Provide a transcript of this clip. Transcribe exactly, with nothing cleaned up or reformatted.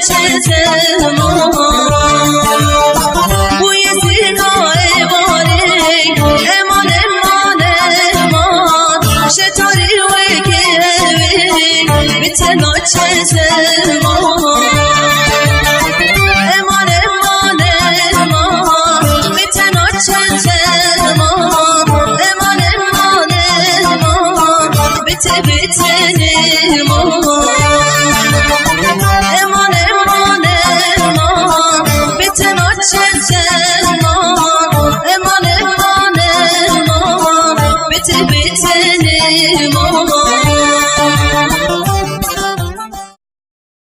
Çetelman, bu yezîna êvarê, eman, eman, eman, şetarî wekî hevî, bi tena çetelman. Eman, eman, eman, bi tena çetelman. Eman, eman, eman, bi te, bi tenê man. Eman, eman, eman, bi tena çetelman. Eman, eman, eman, bi te, bi tenê man.